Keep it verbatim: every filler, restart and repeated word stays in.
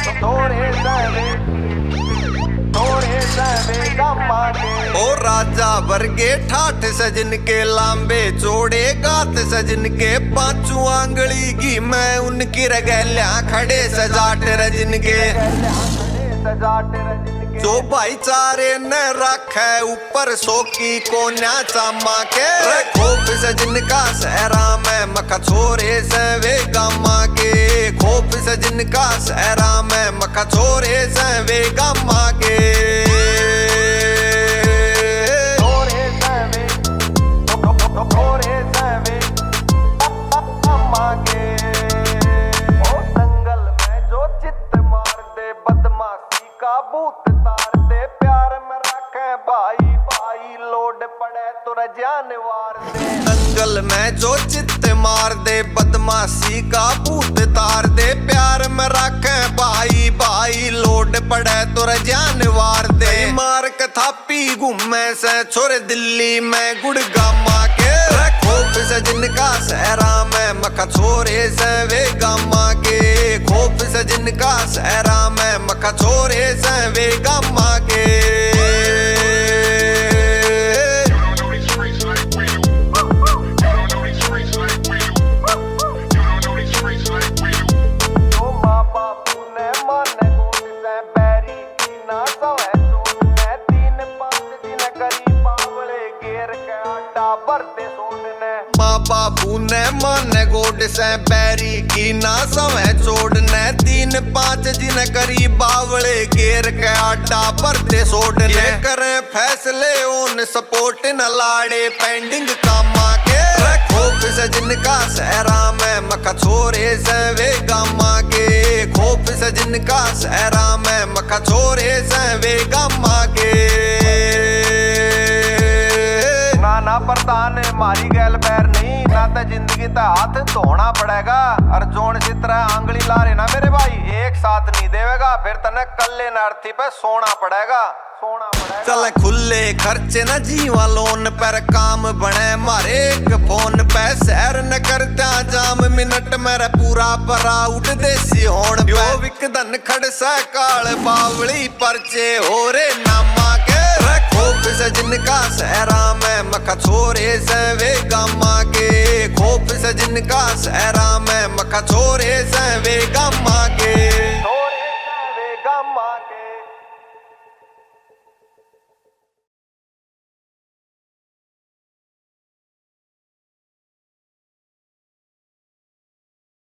थोड़े से वे, थोड़े से वे गामा के। ओ राजा वर्गे ठाठ से जिनके, लांबे चौड़े गात से जिनके, पांचू आंगली की मैं उनकी रगैल्या खड़े से जाट रे जिनके। जो भाईचारे न राखे ऊपर सो की कोन्या चामा के। रे खौफ से जिनका सहरा में मखा छोरे से वे गामा के। खौफ से जिनका सहरा में मखा छोरे से वे गामा के। छोरे से वे, छोरे से वे गामा के। ओ दंगल में जो चित मार दे, बदमाशी का भूत तार दे, प्यार में राखे भाई भाई, लोड पड़े तो जान वार दे। दंगल में जो चित मार दे, बदमाशी का भूत तार दे, प्यार में राखे भाई भाई, लोड पड़े तो जान वार दे। मार के थापी घूमे से छोरे दिल्ली में गुड़गामा के। रे खौफ से जिनका सहरा में मखा छोरे से वे गामा के। खौफ से जिनका सहरा में मखा छोरे से वे गामा के। You don't know these streets like we do. You don't know these streets like we do. You don't know these streets like we do. जो माँ बापू ने माने गोद से बैरी की ना सवै चोट ने, तीन पाँच दिन करी बावले घेर के आटा भरते सोट ने। माँ बापू ने माने गोड से बैरी की ना सवै चोट ने, तीन पाँच दिन करी बावले घेर के आटा भरते सोट ने। ये करे फैसले on spot न लाड़े pending कामा के। रे खौफ से जिनका सहरा में मखा छोरे से वे गामा के। खौफ से जिनका सहरा में मखा छोरे से वे गामा के। ना ना प्रधान, मारी गैल बैर नहीं, ना ते जिंदगी ते हाथ धोना पड़ेगा। और जोन सितरा आंगली ला रहे ना मेरे भाई, एक साथ नहीं देवेगा, फिर तने कल्ले नार्थी पे सोना पड़ेगा। चल खुले खर्चे न जीवा लोन पर, काम बने मारे एक फोन पे। शहर न करता जाम मिनट मेरे पूरा पराउड देसी होन पे। यो विक धन खड़ से काल बावली, पर्चे हो रे नामा के। रे खौफ से जिनका सहरा में मखा छोरे से वे गामा के। खौफ से जिनका सहरा में मखा छोरे से वे गामा के।